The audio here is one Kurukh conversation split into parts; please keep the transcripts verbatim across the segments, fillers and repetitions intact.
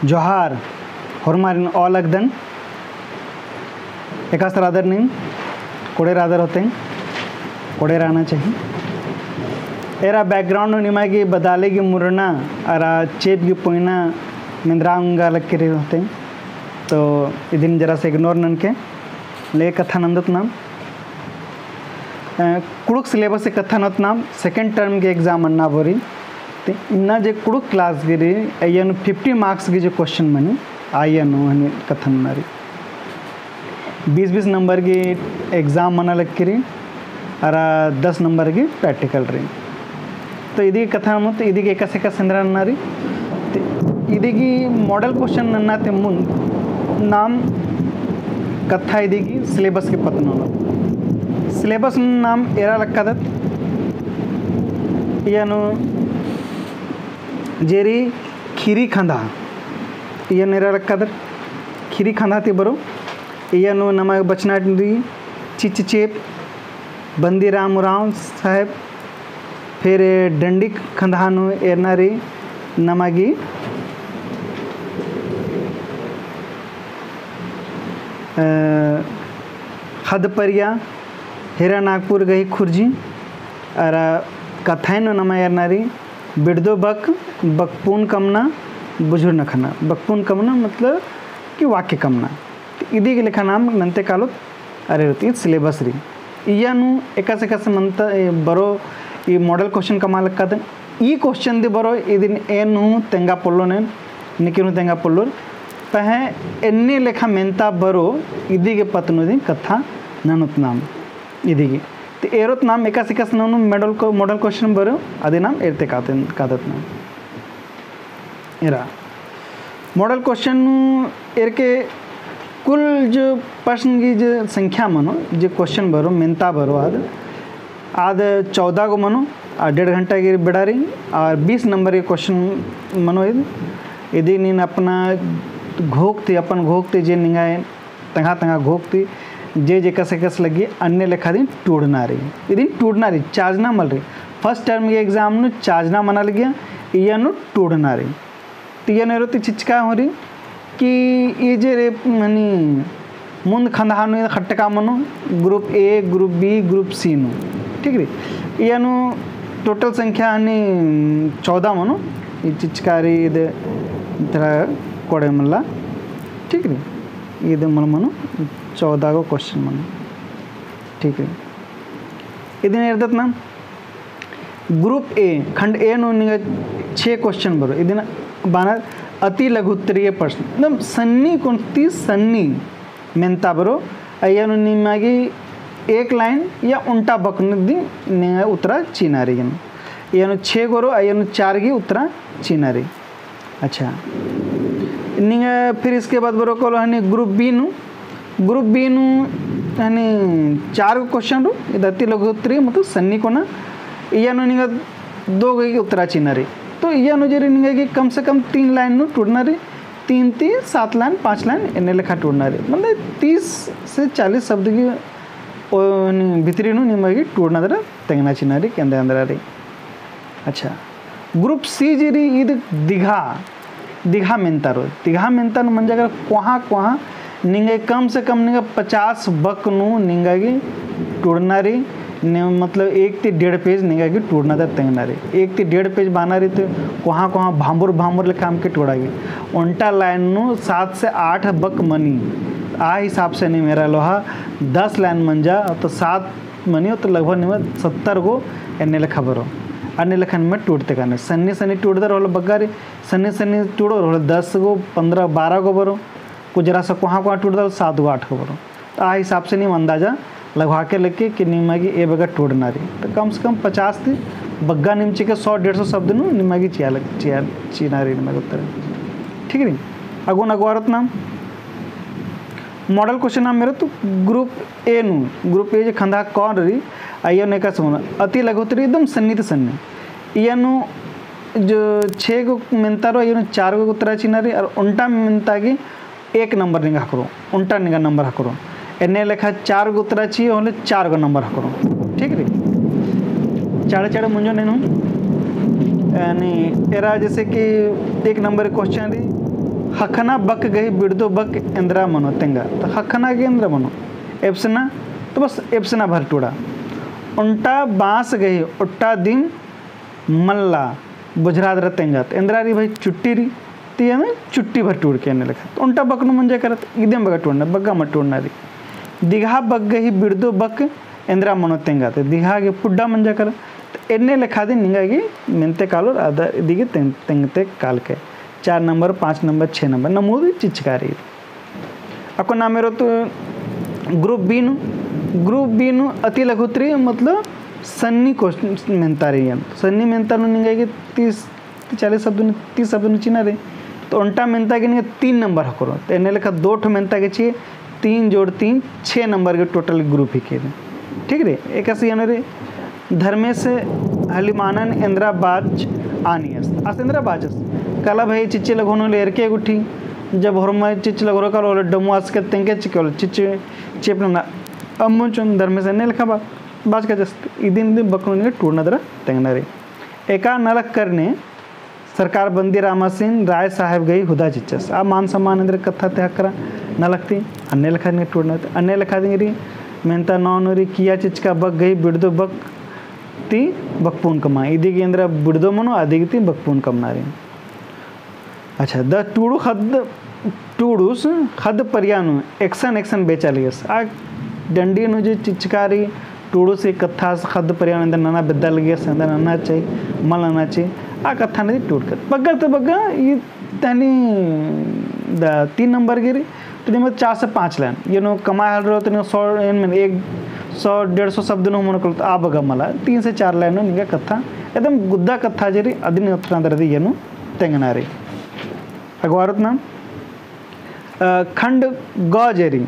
जोहार, होरमारिन all अख़दन। एकासे रअदर नीम, कोड़े रअदर होते, कोड़े रहना चाहिए। एरा background नू निमा गे बदाले गे मुरना, अरा चेंप गे पोइना मेंदरा ओंगा लगी रई होते। तो इदिन जरा से ignore ननके, ले कत्था नन्दत नाम। अ, कुँड़ुख़ syllabus से कत्था नन्दत नाम, second term गे exam अन्ना बोरी। ते इन्ना जे कुँड़ुख़ class गे रई, अइय्या नू fifty marks गे जे question मनी, अइय्या नू हनी कत्था नन्ना रई। बीस बीस number गे exam मना लगी रई, अरा दस number गे practical रई। तो इदी कत्था मुत इदी गे एकासे एकासे एन्दरा नन्ना रई। ते इदी गे model question नन्ना ती मुन्द नाम कत्था इदी गे syllabus गे पत्त ननोत। Syllabus नाम एरा लक्कादत, इय्या नू जे रई खीरी खंदहा, इय्या नू एरा लक्कादत खीरी खंदहा ती बरो, इय्या नू नमा बचना रई चिच्च चेंप, बंदीराम उराँव साहेब, फिर डंडी खंदहा नू एरना रई नमा गे, अ, ख़द्द परिया, हीरा नागपुर गही खुर्जी, अरा कत्थाइन नू नमा एरना रई, बिड़दो बक, बकपुन कमना, बुझुर नखना। बकपुन कमना मतलब कि वाक्य कमना। तो इदी गे लेखा नाम नन्ते कालोत अरे रती syllabus रई। इय्या नू एकासे एकासे मन्ता, ए, बरो ई model question कमआ लक्कादन। ई question दी बरो इदिन एन हूँ तेंगा पोल्लोन, एन निकिन हूँ तेंगा पोल्लोर। पहें एन्ने लेखा मेन्ता बरो इदी गे पत्त नू इदिन कत्था ननोत नाम इदी गे। ते एरोत नाम एकासे एकासे ननू model को, model question बरो अदी नाम एरते कादत, कादत नाम। एरा। Model question नू एरके कुल जो प्रश्न गी जो संख्या मनो, जो question बरो, मेन्ता बरो आद, आद चौदह गो मनो, आ डेढ़ घंटा गी बेड़ा रई, और बीस number गी question मनो इद, इदी नीन अपना घोख ती, अपन घोख ती जे निंगा तंगआ तंगआ घोख ती जे जे एकासे एकासे लग्गी अन्ने लेखा दिम टूड़ना रई। इदिन टूड़ना रई, चाजना मल रई। First term गी exam नू चाजना मना लग्गिया, इय्या नू टूड़ना रई। तो इय्या नू एरोत चिचका हूँ रई कि ई जे रे मनी मुन्द खंदहा नू खट्टका मनो group A, group B, group C नू, ठीक रई। इय्या नू total संख्या हनी चौदह मनो, ई चिचका रई इद तरा कोड़े मल्ला, ठीक रई। इद मल मनो चौदह गो question मनो। ठीक है, इदिन एरदत ना group A, खंड A नू निंगा छे question बरो। इदिन बानर अति लघु उत्तरीय प्रश्न, एकदम सन्नी कोन ती सन्नी मेन्ता बरो। अइय्या नू निमा गे एक line या ओन्टा बक नू दिम निंगा उत्तरा चिअना रई। इय्या नू छे गो बरो, अइय्या नू चार गी उत्तरा चिअना रई। अच्छा, निंगा फिर इसके बाद बरो कालो हनी group B नू, group B नू हनी चार गो question रओ, इद अति लघु उत्तरीय मतलब सन्नी कोना। इय्या नू निंगा दो गो गी उत्तरा चिअना रई। तो इय्या नू जे रई निंगा गे कम से कम तीन line नू टूड़ना रई, तीन ती सात line, पाँच line एन्ने लेखा टूड़ना रई। मतलब तीस से चालीस शब्द गी ओ, नी, भितरी नू निमा गे टूड़ना दरा तेंगना चिअना रई, एन्देर एन्देर रई। अच्छा, group C जे रई इद दिघा, दिघा मेन्ता रओ। दिघा मेन्ता नू मंजा अगर कोहाँ कोहाँ निंगा कम से कम निंगा पचास बक नू निंगा गे टूड़ना रई, ने, मतलब एक ती डेढ़ page निंगा गे टूड़ना दरा तेंगना रई। एक ती डेढ़ page बअना रई तो कोहाँ कोहाँ भांबुर भांबुर लेखा अमके टूड़ा गे। ओन्टा line नू सात से आठ बक मनी, आ हिसाब से नीम एरा लोहा दस line मंजा तो सात मनी तो लगभग निमा सत्तर गो एन्ने लेखा बरो। अन्ने लेखा निमा टूड़ते काने। सन्नी सन्नी टूड़दर होले बग्गे रई, सन्नी सन्नी टूड़ोर होले दस गो, पन्द्रह, बारह गो बरो। कुछ जरा सा कोहाँ कोहाँ टूड़दर सात गो, आठ गो बरो। तो आ हिसाब से नीम अंदाजा लगवा के लेके कि निमा गे ए बग्गे टूड़ना रई। तो कम से कम पचास ती बग्गे नीम चिके सौ डेढ़ सौ शब्द नू निमा गे चिआ लग, चिआ, चिअना रई निमा गे उत्तर। ठीक रई? अगुन अगवारत नाम। Model question नाम एरोत group A नू, group A जे खंदहा कोन रई, अइय्या नू एकासे मनो, अति लघु उत्तरीय एकदम सन्नी ती सन्नी। इय्या नू जो छे गो मेन्ता रओ, अइय्या नू चार गो उत्तरा चिअना रई, और ओन्टा मेन्ता गे एक number निंगा ख़क्खरओ, ओन्टा निंगा number ख़क्खरओ। एन्ने लेखा चार गो उत्तरा चिओ होले चार गो number ख़क्खरओ। ठीक रई? चाड़े चाड़े मुंजो नेनु। यानी एरा जैसे कि एक number question रई, ख़क्खना बक गही बिड़दो बक एन्दरा मनो तेंगा। तो ख़क्खना गही एन्दरा मनो? एबसना। तो बस एबसना भर टूड़ा। ओन्टा बाँस गही ओट्टा दिम मल्ला बोझरा दरा तेंगा। तो एन्दरा रई भाई, चुट्टी रई। तो एन्ने चुट्टी भर टूड़के एन्ने लेखा। तो ओन्टा बक नू मंजा केरा, तो इदिम बग्गे टूड़ना, बग्गे मल टूड़ना रई। दिघा बक गही बिड़दो बक एन्दरा मनो तेंगा। तो दिघा गही पुड्डा मंजा केरा। तो एन्ने लेखा दिम निंगा गही मेन्ते कालोर, अदा इदी गही तेंग-, तेंगते कालके। चार नंबर, पाँच नंबर, छे नंबर, नमूद चिचका रई। अक्कुन नाम एरोत group B नू, group B नू अति लघुत रई, मतलब सन्नी question मेन्ता रई। सन्नी मेन्ता नू निंगा गही तीस, चालीस शब्द नू, तीस शब्द नू चिअना रई। तो ओन्टा मेन्ता गही निंगा तीन नंबर ख़क्खरो। तो एन्ने लेखा दो ठो मेन्ता गही चिआ, तीन जोड़ तीन, छे नंबर गही total group हिके। ठीक रई, एकासे एन्ने रई, धर्मेस हलिमानन एन्दरा बाच आनियस। आस एन्दरा बाचस। काला भाई चिच्च लगोन ले एरके गुट्ठी। जब होरमा चिच्च लगोर कालो ले डमुआस के तेंगके चिके ले चिच्च चेपना अम्मु चुन धर्मेस एन्ने लेखा बा-, बाच का जस इदिन दिन बक नू निंगा टूड़ना दरा तेंगना रई। एका नलख करने सरकार बंदी रामासिन राय साहेब गही हुदा चिच्चस। आ मान सम्मान एन्दरा कत्था ती ख़क्खरा नलख ती, अन्ने लेखा निंगा टूड़ना ती, अन्ने लेखा दिम रई, मेन्ता नौ नू रई किया चिचका बक गही बिड़दो बक ती बकपुन कमा। इदी गही एन्दरा बिड़दो मनो, अदी गही ती बकपुन कमना रई। अच्छा, द टूड़ू ख़द्द, टूड़ूस ख़द्द परिया नू एकसन एकसन बेचा लगियस। आ डंडी नू जे चिचका रई, टूड़ूस ई कत्थास ख़द्द परिया नू एन्दरा नना बेद्दा लगियस, एन्दरा नना चाही, मल नना चाही। आ कत्था नू टूड़कत। बग्गे तो बग्गे ई तनी द तीन नंबर गही रई, तो निमा चार से पाँच line। एन्ने कमाय हल रओ तो निमा सौ, एन मने एक सौ, डेढ़ सौ शब्द नू मनो कालो तो आ बग्गे मला। तीन से चार line नू निंगा कत्था, एकदम गुद्दा कत्था जे रई, अदिन ओथरा दरा ती एन्ने तेंगना रई। अगवारत ना, अ, खंड ग जे रई,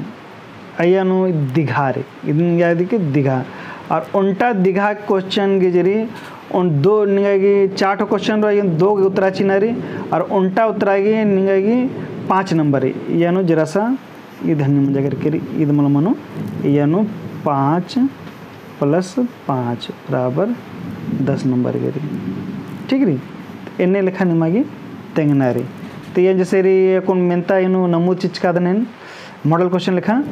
अइय्या नू दिघा रई, इदिन याद कि दिघा। और ओन्टा दिघा question गही जे रई, ओन दो निंगा गही चार ठो question रई, अइय्या दो गही उत्तरा चिअना रई, और ओन्टा उत्तरा गही निंगा गही पाँच नंबर रई, अइय्या नू जरा सा इद हन्नी मंजा केरकी रई, इद मल मनो, अइय्या नू पाँच plus पाँच बराबर दस नंबर गही रई। ठीक रई? एन्ने लेखा निमा गही तेंगना रई। तो एन जैसे रई अक्कुन मेन्ता एन्ने नमूद चिचकादन एन, model question लेखा,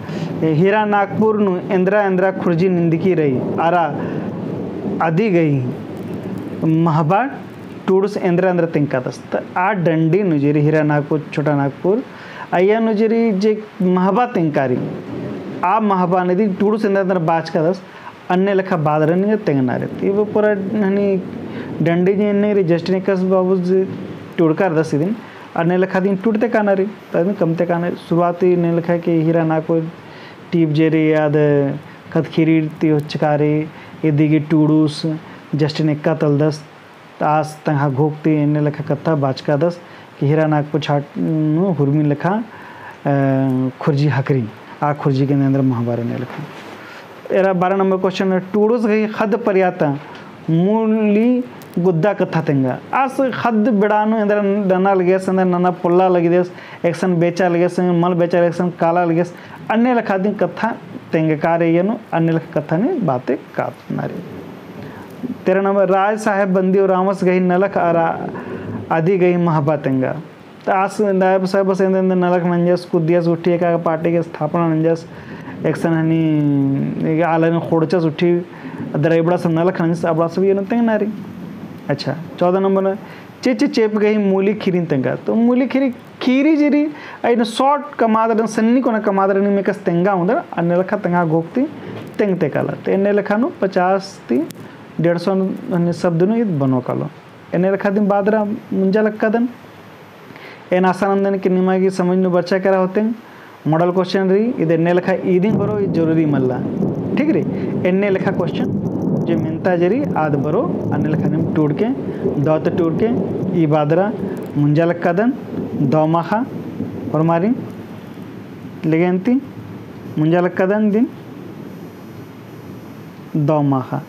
ए, हीरा नागपुर नू एन्दरा एन्दरा खुर्जी निंदकी रई, अरा अदी गही महबा टूड़ूस एन्दरा एन्दरा तेंगकादस। त आ डंडी नू जे रई हीरा नागपुर, छोटा नागपुर, अइय्या नू जे रई जे महबा तेंगका रई, आ महबा नू दिम टूड़ूस एन्दरा एन्दरा बाचकादस, अन्ने लेखा बादरा निंगा तेंगना रई। तो ई पूरा हनी डंडी जे एन्ने रई, जस्टिन एक्कस बाबू जे टूड़का रअदस इदिन, अन्ने लेखा दिम टूड़ते काना रई, तो अदिन कमते काना रई। शुरुआती एन्ने लेखा कि हीरा नागपुर टीप जे रई, आद ख़द्द ख़ीरी ती होचका रई, इदी गही टूड़ूस जस्टिन एक्का तलदस, त आस तंग्है घोख ती एन्ने लेखा कत्था बाचकादस कि हीरा नागपुर छाट नू हुरमी लेखा, अ, खुर्जी ख़क्खरी, आ खुर्जी गही एन्दरा महबा रई एन्ने लेखा। एरा बारह नंबर question, टूड़ूस गही ख़द्द परिया ता मूली गुद्दा कत्था तेंगा। आस ख़द्द बेड़ा नू एन्दरा नना लगियस, एन्दरा नना पोल्ला लगियस, एकसन बेचा लगियस, मल बेचा लगियस, एकसन काला लगियस, अन्ने लेखा दिम कत्था तेंगका रई अइय्या नू, अन्ने लेखा कत्था नी बाते कादना रई। तेरह नंबर, राय साहेब बंदी रामस गही नलख अरा अदी गही महबा तेंगा। त आस राय साहेबस एन्देर एन्देर नलख नंजस, कुद्दियस गुट्ठी, एका एका पार्टी गही स्थापना नंजस, एकसन हनी आलर ख़ोंड़चस गुट्ठी, अदर इबड़ा सब नलख नंजस, अबड़ा सब अइय्या नू तेंगना रई। अच्छा, चौदह नंबर, चिच्च चेंप गही मूली ख़ीरिन तेंगा। तो मूली ख़ीरी ख़ीरी जे रई, अइय्या नू short कमादर, सन्नी कोना कमादर, निम एकासे तेंगा ओंगदर, अन्ने लेखा तंग्है घोख ती तेंगते काला। तो एन्ने लेखा नू पचास ती डेढ़ सौ नू शब्द नू ईद बनो कालो। एन्ने लेखा दिम बादरा मुंजा लक्कादन। एन आसा नंदन कि निमा गही समझ नू बरचा केरा होले। Model question रई, ईद एन्ने लेखा ईदिम बरो, ईद जरूरी मल्ला। ठीक रई? एन्ने लेखा question जे मेन्ता जे रई, आद बरो, अन्ने लेखा नीम टूड़के, दौ ती टूड़के, ई बादरा मुंजा लक्कादन, दौ माख़ा, होरमारिन, लेगेन्ती, मुंजा लक्कादन दिम, दौ माख़ा।